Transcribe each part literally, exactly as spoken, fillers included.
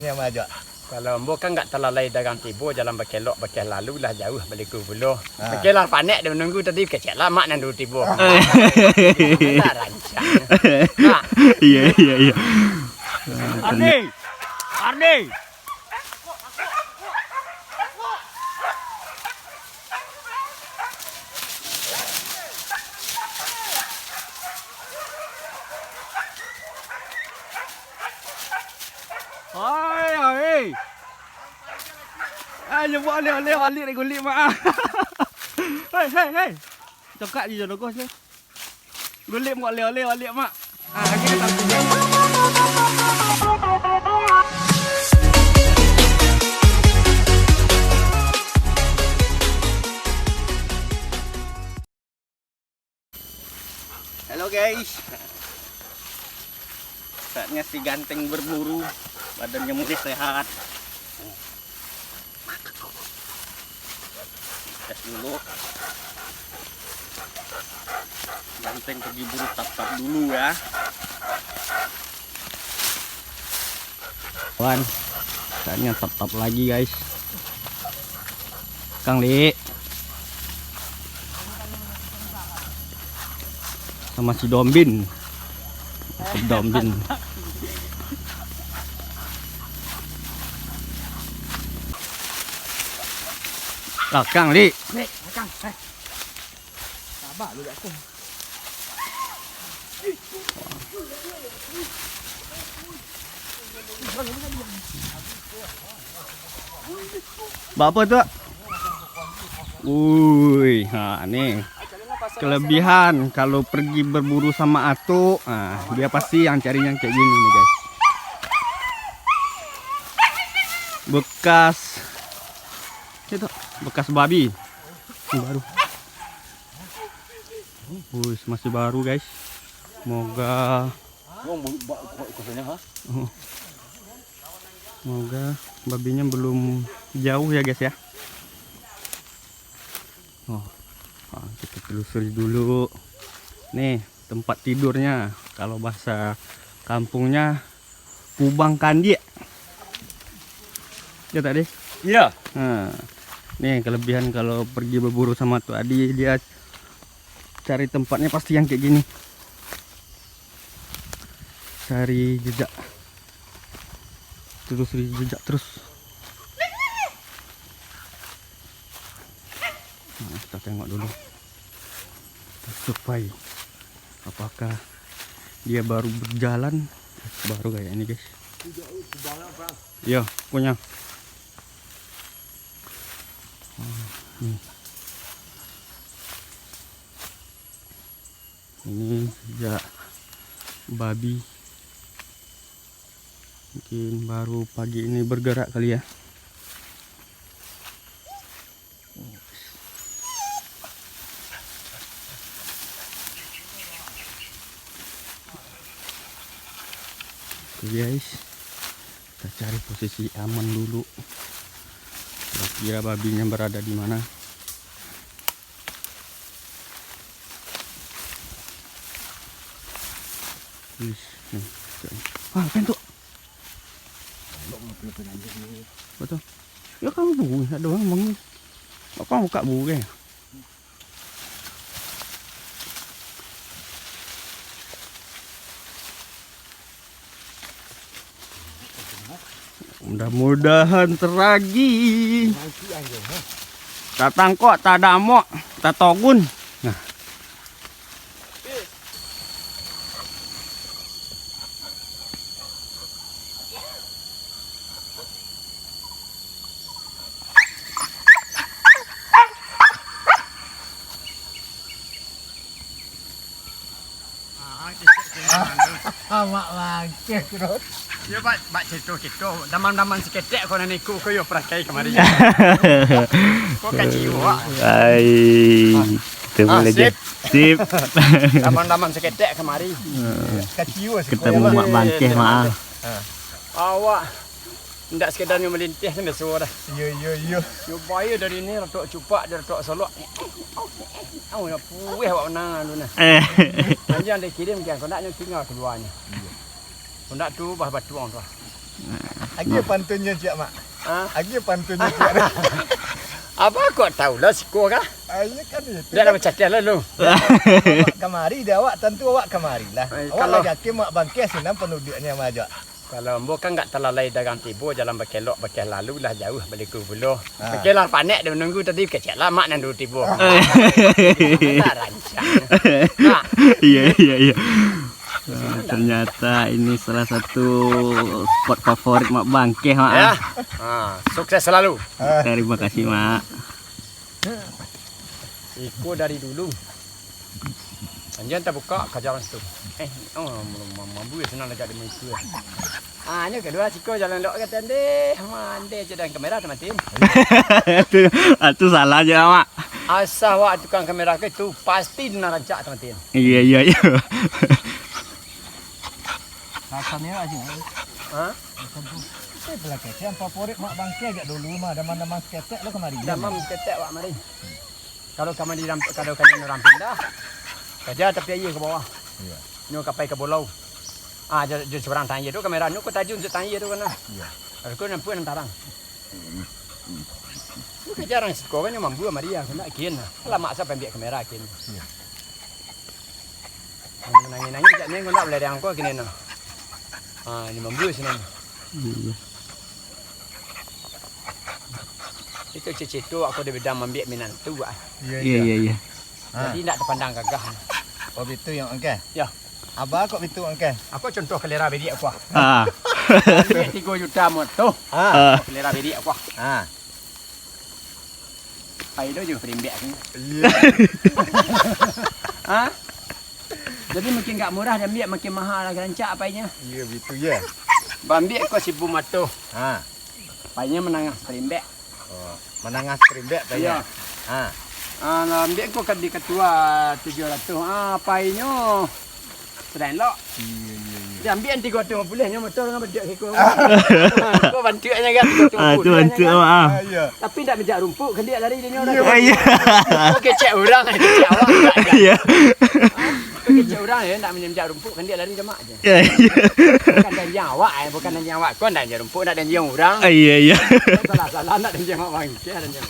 Ni amak ajak. Kalau ambo kan ndak talalai dagang tibo, jalan bakelok, bakeh lalu lah jauah baliku pulo. Ha. Bakeh lah panek dia manunggu tadi, kecek lah mak nan dulu tibo. Alah rancak. Mak. Iya, iya, iya. Ardi! Ardi! Oi, oi. Ah, nyo buek oleh-oleh baliak dari gulik, Mak. Hei, hei, hei. Cokak je jodoh kau sini. Gulik buek oleh-oleh baliak, Mak. Ah, lagi dah sampai. Halo guys. Saatnya si Ganteng berburu. Badannya mulai sehat. Tes dulu. Ganteng pergi buru tap-tap dulu ya. Wan, saatnya tap-tap lagi guys. Kang Li. Sama si Dombin. Si Dombin. Lah, Kang Li. Nek, Kang, eh. Sabar lu, Kang. Bak apo tu? Ui, ha, ni. Kelebihan kalau pergi berburu sama atuk, ha, dia pasti yang carinya kayak gini nih, guys. Bekas, itu, bekas babi. Ini baru. Wih, masih baru, guys. Semoga, oh. Semoga babinya belum jauh ya, guys, ya. Oh, ah, kita telusuri dulu. Nih, tempat tidurnya. Kalau bahasa kampungnya, kubang kandiak. Ya tak, Dek? Iya. Nah, nih kelebihan kalau pergi berburu sama Tuk Adi, dia cari tempatnya pasti yang kayak gini. Cari jejak. Terus cari jejak terus. Nah, kita tengok dulu. Kita survei. Apakah dia baru berjalan? Baru kayak ini, guys. Iya, punya. Wah, nih. Ini sejak babi. Mungkin baru pagi ini bergerak kali ya. Oke guys, kita cari posisi aman dulu. Kira-kira babinya berada di mana? Wis, nih, cek. Ah, apa tu? Betul. Ya, kamu buku, ada orang bangun. Apa buka buku, eh? Mudah-mudahan teragi. Tatangkok, tadamok, tatogun. Nah. Mak bangkeh, Bro. Yo, bak, bak cerito kito, damam-damam saketek ko nan iko ko yo pakai kamari. Ko kaciyo, Wak. Ai, kita Ah, mulai je. Sip. Sip. Damam-damam saketek kamari. Kaciyo sih. Ketemu Mak Bangkeh, Mak. Awak. Indak sekedar nyo malintih tu biaso dah. Iyo, iyo, iyo. Nyo bayo dari ni ratok cupak, dari ratok solok. Au, nyo pueh awak menang tu nah. Eh. Anjiang dikirim kian, kok ndak nyo tinggal kaluarnyo. Kok ndak tu bah batuang tu lah. Agiah pantunnyo ciek, Mak. Ha? Agiah pantunnyo ciek. Abah kok tahu lah siko kah? Ah, iyo kan itu. Dah lah bacakeh lah lu. Awak kamari, di awak tantu awak kamari lah. Eh, awak kalau lagi yakin Mak Bangkeh sinan panduduaknyo majak. Kalau ambo kan nggak talalai darang tibo, jalan bakelok bakeh lalu lah jauah baliku pulo. Ha. Bakeh lah panek dia menunggu tadi, kecek lah Mak nan dulu tibo. Ada rancang. Nah. Iya, iya, iya. Ah, ternyata ini salah satu spot favorit Mak Bangkeh, Mak, Ya. ah. Ah, sukses selalu. Terima kasih, Mak. Iko dari dulu. Anjian tabuka ka jalan situ. Eh, oh, mambu ya senang lagak di muka. Ah, nyo kedua siko jalan lok kata ndeh, mandeh je dan kamera tu matiin. Tu, ah, tu salah je, Mak. Asa awak tukang kamera ke tu pasti dina rancak tu matiin. Iya, iya, iya. Rasanya aja. Ha? Saya belah kecek, favorit Mak Bangkeh jak dulu mah, damam-damam seketek lo kamari. Damam seketek awak mari. Kalau kamari ram-, kalau kamari urang pindah, kaja tapi aia ka bawah. Iya. Nyo kapai ka bolau. Ah, jo, jo seberang tang aia tu, kamera nyo ko tajun jo tang aia tu kan. Iya. Aku nampak nan tarang. Bukan jarang siko kan yang mambu mari ya, kena kin. Lama asa pambiak kamera kin. Iya. Nangin-nangin cak ni kau nak belerang kau kini nah. Ha, ni mambu sini. Iya. Itu cicit tu aku di bidang mambiak minantu ah. Iya, Iya, iya. iya, iya. Ha. Jadi ndak terpandang gagah. Oh, itu yang angkeh? Ya. Abah kok itu angkeh? Aku contoh kalera bidik aku. Ah. Duit tiga juta moto. Ha. Ah. Kalera bidik aku. Ha. Pai tu je perimbek aku. Iya. Ha? Jadi makin gak murah diambiak, makin mahal lah rancak painyo. Iya, betul ya. Bambiak ko sibu matuh. Ha. Painyo menangah perimbek. Oh, menangah perimbek painyo. Iya. Ha. Ah, ambiak ko ka di ketua tujuh ratus. Ah, painyo selain lo. Iya, iya, iya. Diambiak tiga ratus lima puluh nyo motor dengan bedek siko. Ko bantuaknyo kan tiga ratus lima puluh. Ah, tu bantuak awak ah. Ah, iya. Tapi ndak minjak rumpuk, kandiak lari dia nyo. Iya, iya. Kecek urang, kecek awak. Iya. Kecek urang ya, ndak minjak rumpuk, kandiak lari jamak je. Iya, iya. Bukan danjang awak, eh, bukan danjang awak. Kau ndak danjang rumpuk, ndak danjang urang. Ah, iya, iya. Salah-salah ndak danjang awak bangkeh, danjang.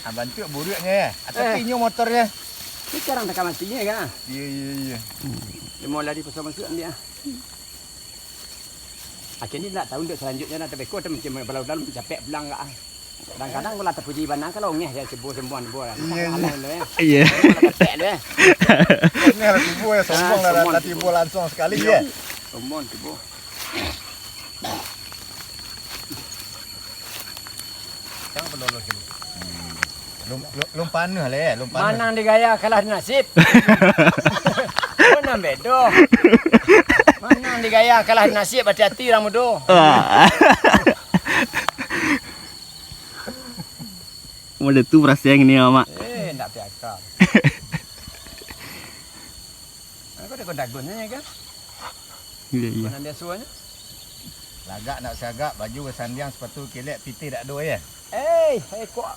Ah, bantuak buruaknyo ya. Ah, tapi Eh. inyo motornyo. Ni sekarang dah matinya kan? Iya, iya, iya. Dia mau lari pasal masuk ambil ah. Akhirnya ndak tahu untuk selanjutnya nak tebeko atau macam balau dalam capek pulang enggak ah. Kadang-kadang kalau terpuji bana kalau ngeh ya cebur sembuhan buah. Iya, iya. Iya. Kalau kepek dia. Ini harus tibo ya, sombong Ah, lah, sombong lah tibo. tibo langsung sekali Iya. ya. Sombong tibo. Jangan pelolos dulu. Lum, lum, lum panuh lah ya, lum panuh. Manang digaya kalah di nasib. Manang bedo. Manang digaya kalah di nasib, hati-hati urang mudo. Ah. Model tu perasaan ni, Mak. Eh, ndak piaka. Aku ada kondagon ni kan? Iya, iya. Kondagon biasanya. Lagak nak sagak, baju basandiang, sepatu kelek, pitih dak ado ya. Eh, eh kok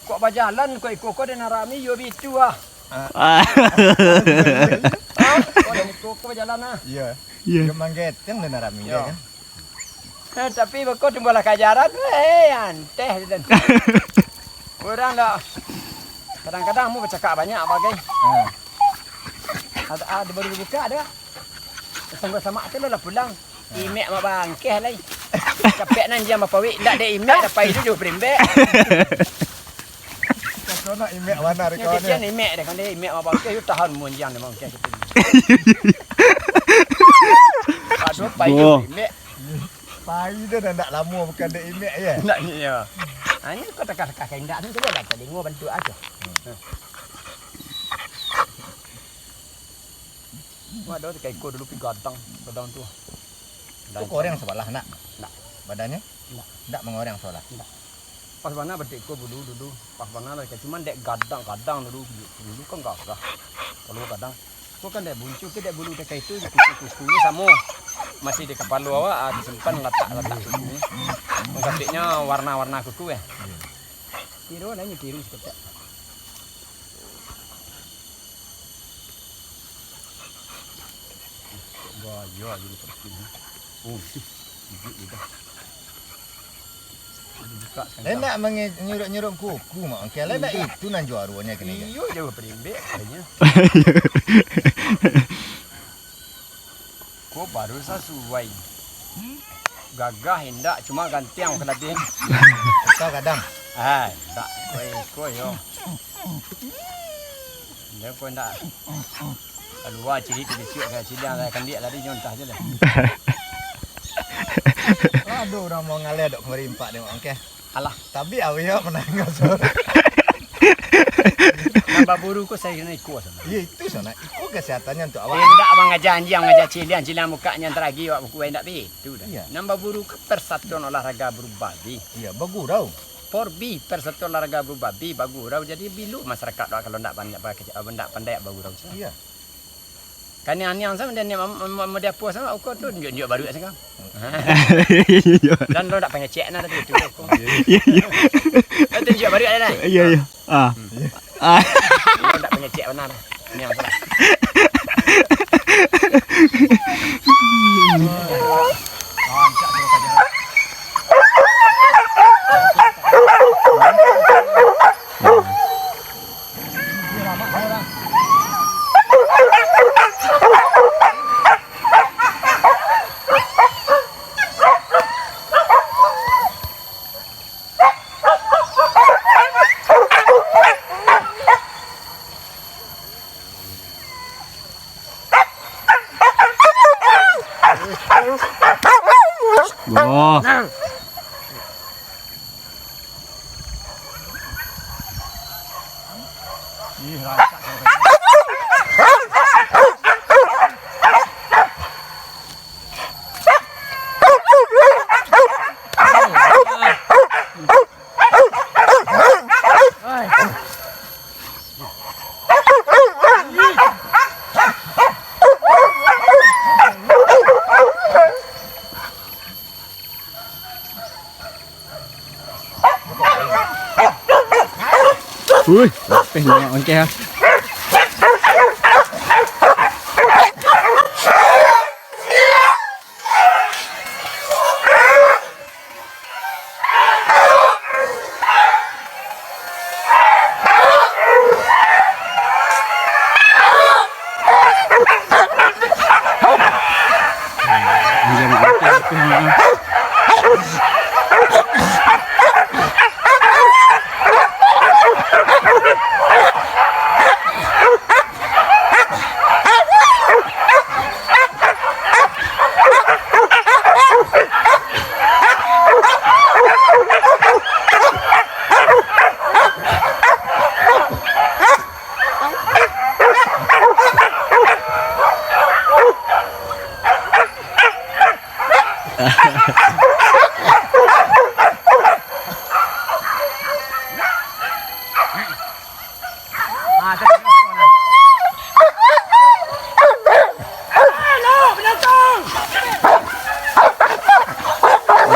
kok bajalan kok iko kok den arami yo bitu ah. Ah. Ah. Kok den iko kok bajalan ah. Iya. Iya. Yo manggeteng den arami Yo. ya kan. Eh, tapi beko tumbuhlah kajaran, eh anteh den. Urang dak kadang-kadang mu bacakak banyak bagai. Ah. Ada, ada baru dibuka ada. Tunggu sama tu lah pulang. Imek mak bangkeh lai. Capek nan jam apa wik ndak dek imek dapat itu jauh perimbek. Kasono imek mana Nyo dekat titian ni. Imek deh kan deh imek mak bangkeh itu tahan munjang deh bangkeh gitu. Aduh pai Boh. Imek. Pai tu dah ndak lama bukan dek imek ya. Ndak ni ya. Hanya kau tekah-tekah kain dak tu lah tadi ngau bantu aja. Wah, dah kaiko dulu pi gadang, gadang tu. Itu koreng sebelah nak? Nak. Badannya? Nak. Ndak mengoreng sebelah. Nak. Pas bana batik ko dulu dulu. Pas bana lah cuman dek gadang-gadang dulu. Dulu kan gagah. Kalau gadang. Ko kan dek buncu tu dek bulu dek itu kuku-kuku ni samo. Masih di kepala awak ah, disimpan letak-letak kuku ni. Mungkapiknya warna-warna kuku eh. Tiru lah ni tiru seketek. Gaya je ni penting. Oh, Gigik gitu. Dibuka sekali. Enak mangin nyuruk-nyuruk kuku, Mak Ongkeh. Lah, nak itu nan juaronyo kini. Iyo, jauh perimbik katanya. Ko baru sasuai. Gagah indak, cuma gantiang ka latih. Kau kadang. Ah, indak. Ko, ko yo. Indak, ko indak. Kalua cirik tu bisuak ka ciliang, ka kandiak tadi nyontah je lah. Aduh, urang mau ngaleh dok kamari empat ni, Mak Ongkeh. Alah. Tapi awak yo manangah suaro. Nan baburu ko sayo kena iko sana. Iyo, itu sana. Iko kesehatannya untuk awak. Indak mangaja anjiang, mangaja ciliang, ciliang mukaknyo antara lagi awak buku indak pi. Itu dah. Iya. Nan baburu ko persatuan olahraga baru babi. Iya, bagurau. Porbi, persatuan olahraga baru babi, bagurau. Jadi bilu masyarakat awak kalau ndak pandai, ndak pandai bagurau. Iya. Kaniang-niang sama dia ni, mau diapo sama, uko tu nunjuk-nunjuk baruak sajo. Iyo. Dan lo ndak pangecek nah tadi tu. Iyo, iyo. Lo tunjuk baruak dah. Iyo, iyo. Ah. Ah. Lo ndak pangecek bana. Niang salah. Wah. Wih, lapeh nyo Mak Ongkeh ah.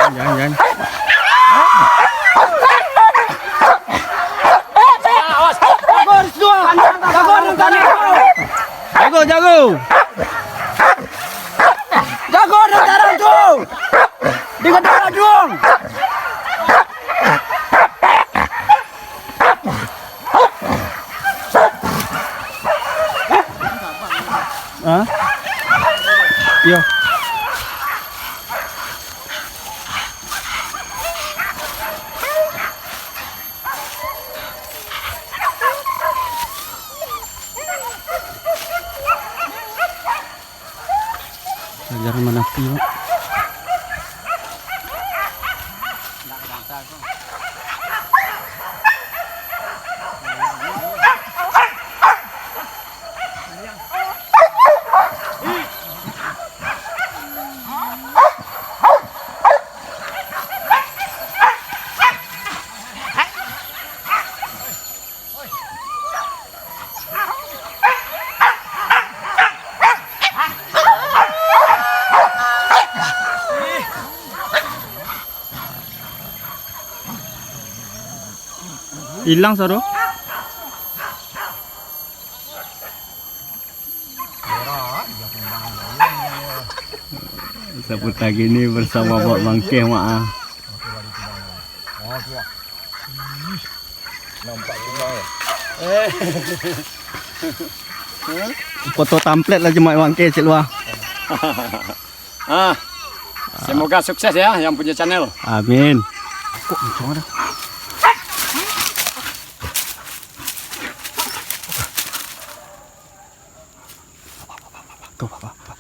Jangan, jangan. Jago, jago. Jago, dek tarang tu. Dek tarang tu. Hah? Iyo. Jarang manapi, Mak. Ilang, Saro. Saputa gini bersama Bok Bangkeh, Mak, ah. Foto tamplet lah, Mak Bangkeh, cek luar. Ah, semoga sukses ya yang punya channel. Amin. Kok kencang ada? Tuh, Pak, Pak, Pak.